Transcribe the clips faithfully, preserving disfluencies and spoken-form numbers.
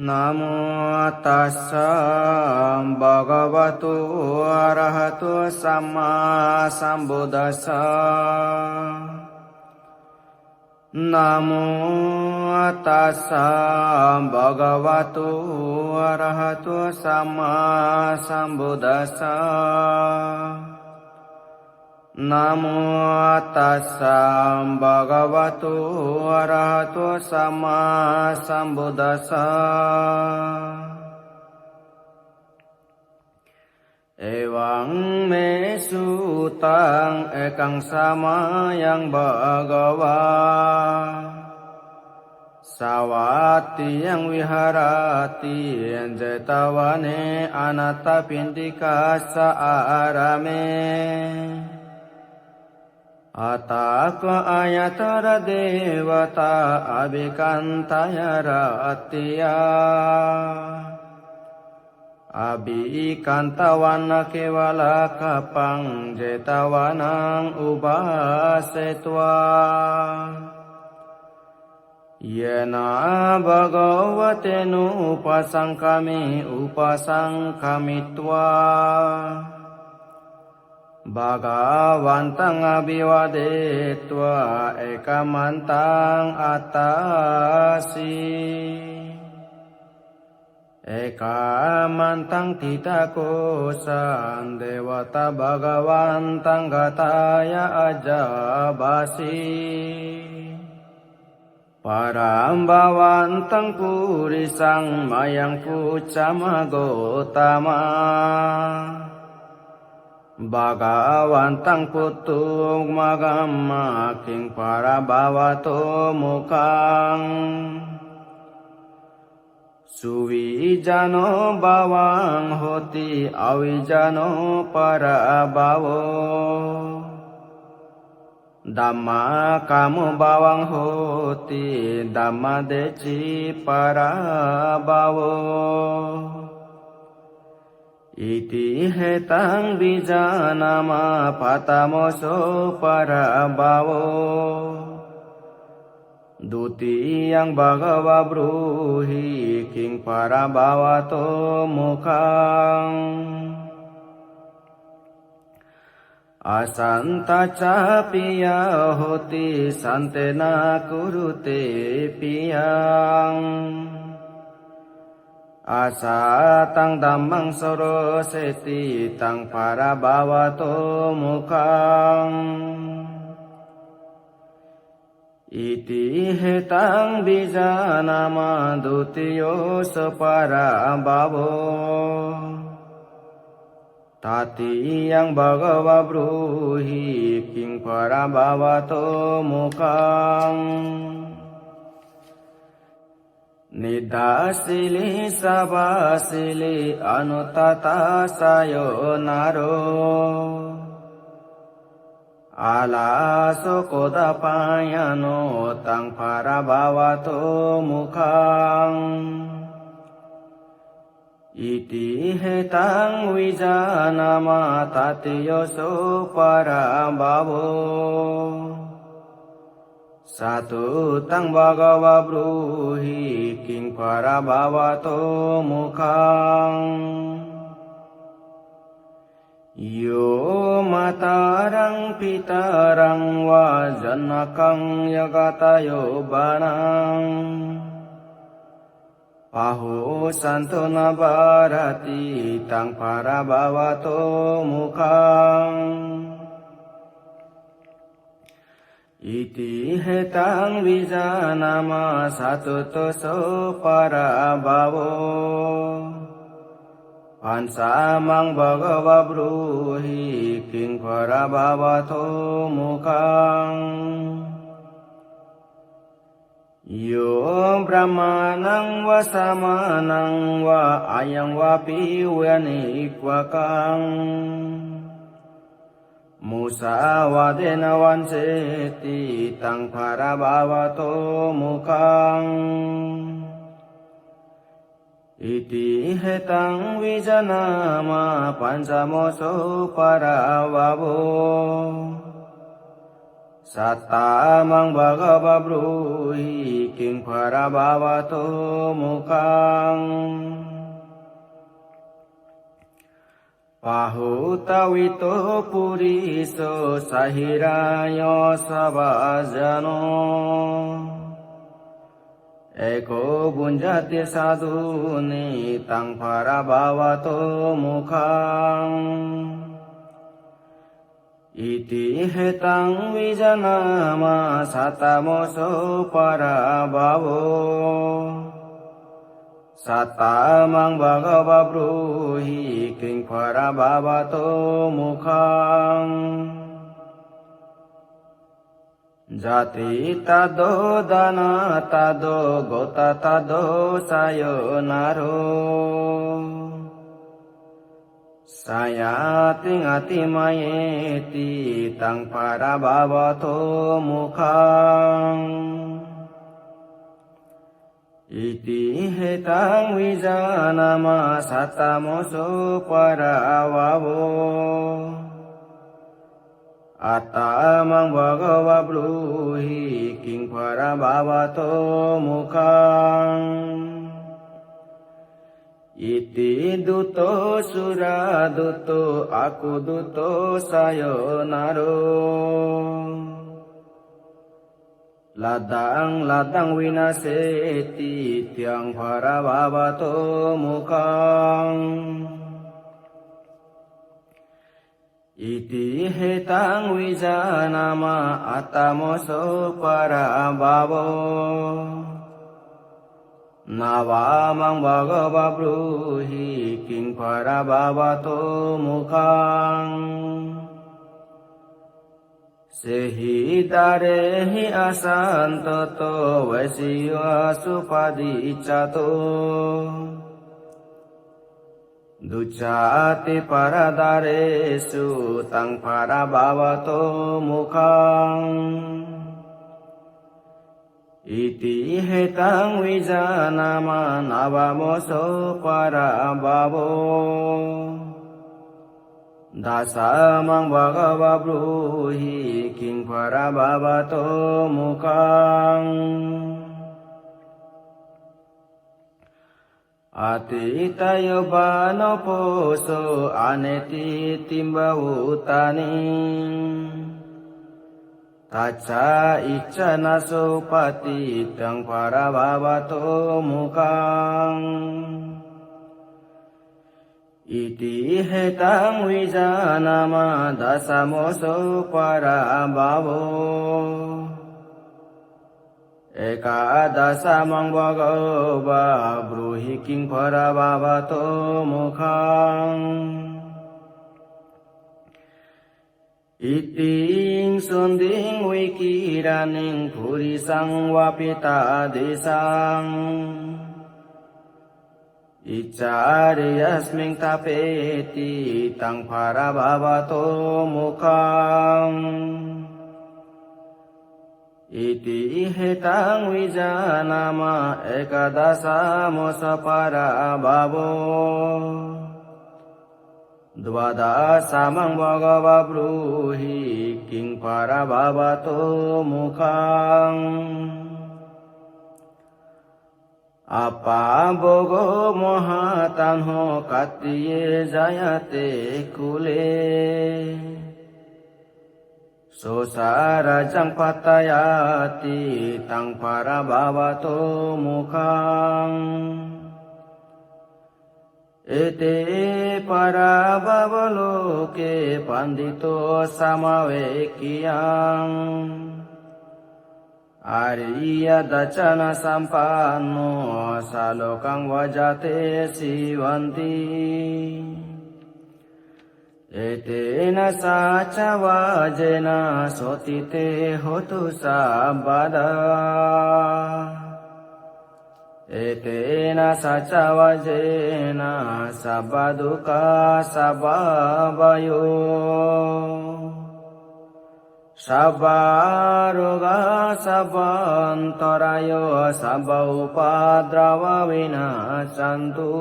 Namo tassa bhagavato arahato sammāsambuddhassa. Namo tassa bhagavato arahato sammāsambuddhassa. Namo tassa bhagavato arahato sammāsambuddhassa. Evaṃ me sutaṃ. Ekaṃ samayaṃ bhagavā sāvatthiyaṃ viharati jetavane anathāpiṇḍikassa ārāme. Atha kho ayathārakkhitatthā devatā abhikkantā ratthiyaṃ abhikkantavāna kevalakappaṃ jetavanaṃ upasetvā. Yena bhagavā tenupasaṅkami upasaṅkamitvā bhagavantaṃ abhivādetvā ekamantaṃ aṭṭhāsi. Ekamantaṃ ṭhitā kho sā devatā bhagavantaṃ gathāya ājabāsi. Paraṃ bhagavantaṃ purisaṃ mayaṃ pucchāma Gotama. Bhagavantaṃ puthū vācamāhā kiṃ para bhavato mukham. Suvijāno bhavaṃ hoti avijāno para bhavo. Dhammagāmo bhavaṃ hoti dhammadesi para bhavo. Iti hetaṃ vijānāma paṭhamo so para bhavo. Dutiyaṃ bhagavā brūhi kiṃ para bhavato mukham. Ajātā ca piyā hoti santena kurute piyaṃ. Ajātaṃ dhammaṃ soroseti taṃ para bhavato mukham. Iti hetaṃ vijānāma dutiyo so para bhavo. Tatiyaṃ bhagavā brūhi kiṃ para bhavato mukham. Niddāsīlī sabhāsīlī anuṭṭhātā sayonārā. Ālāso kodappaññāno taṃ para bhavato mukham. Iti hetaṃ vijānāma tatiyo so para bhavo. Catutthaṃ bhagavā brūhi kiṃ para bhavato mukham. Yo mātaraṃ pitāraṃ vā janakāyaṃ atha yo bālaṃ pahū santo nābhārati taṃ para bhavato mukham. Iti hetaṃ vijānāma catuttho so para bhavo. Pañcamaṃ bhagavā brūhi kiṃ para bhavato mukham. Yo brāhmaṇaṃ vā samāṇaṃ vā ayaṃ vāpi veyanikaṃ musāvādena vañceti taṃ para bhavato mukham. Iti hetaṃ vijānāma pañcamo so para bhavo. Sattā maṃ bhagavā brūhi kiṃ phara bhavato mukham. Pahutavi to puriso sahirañño savajjano, eko bhuñjati sādhūni taṃ phara bhavato mukham. Iti hetaṃ vijānāma sattamo so phara bhavo. Sattā maṃ bhagavā brūhi kiṃ phara bhavato mukham. Jāti taddo dāna taddo gota taddo sayo naro, saññattiṃ atimayeti taṃ phara bhavato mukham. Iti hetaṃ vijānāma sattamo so phara bhavo. Atthā maṃ bhagavā brūhi kiṃ phara bhavato mukham. Iti dutto surādutto akudutto sayo naro, laddhaṃ laddhaṃ vināseti taṃ phara bhavato mukham. Iti hetaṃ vijānāma attamo so phara bhavo. Nāva maṃ bhagavā brūhi kiṃ phara bhavato mukham. Sehi dārehi asantato vesiyā suppadiccato, duccati paradāresu taṃ phara bhavato mukham. Iti hetaṃ vijānāma navamo so phara bhavo. Dasa maṃ bhagavā brūhi kiṃ phara bhavato mukham. Atītā yobbanāpo so aneti tibbā uttāni, tassa icchā na suppati taṃ phara bhavato mukham. Iti hetaṃ vijānāma dasamo so phara bhavo. Ekādasa maṃ bhagavā brūhi kiṃ phara bhavato mukham. Itiṃ suddhiṃ vikirāṇiṃ purisaṃ vā piṭṭhādisaṃ, icchāreyasmiṃ thapeti taṃ phara bhavato mukham. Iti hetaṃ vijānāma ekādasamo so phara bhavo. Dvādasa maṃ bhagavā brūhi kiṃ phara bhavato mukham. Appabhogo mohataṇho khattiye jayate kule, sosā rājyaṃ paṭṭhāyati taṃ phara bhavato mukham. Ete phara bhavo loke paṇḍito samāvekkhiyaṃ, ariyadassanasampanno sālokaṃ bhañjate sivanti. Etena saccavajjena sotthi te hotu sabbadā. Etena saccavajjena sabbadukkhā sabbabhayo sabbarogā sabbantarāyo sabbaupādravā vinassantu.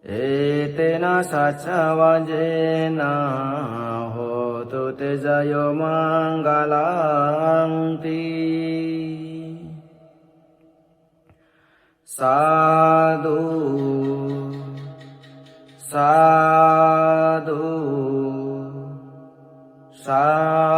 Etena saccavajjena hotu Hotu te jayomaṅgalanti. Sādhu, sādhu, sādhu.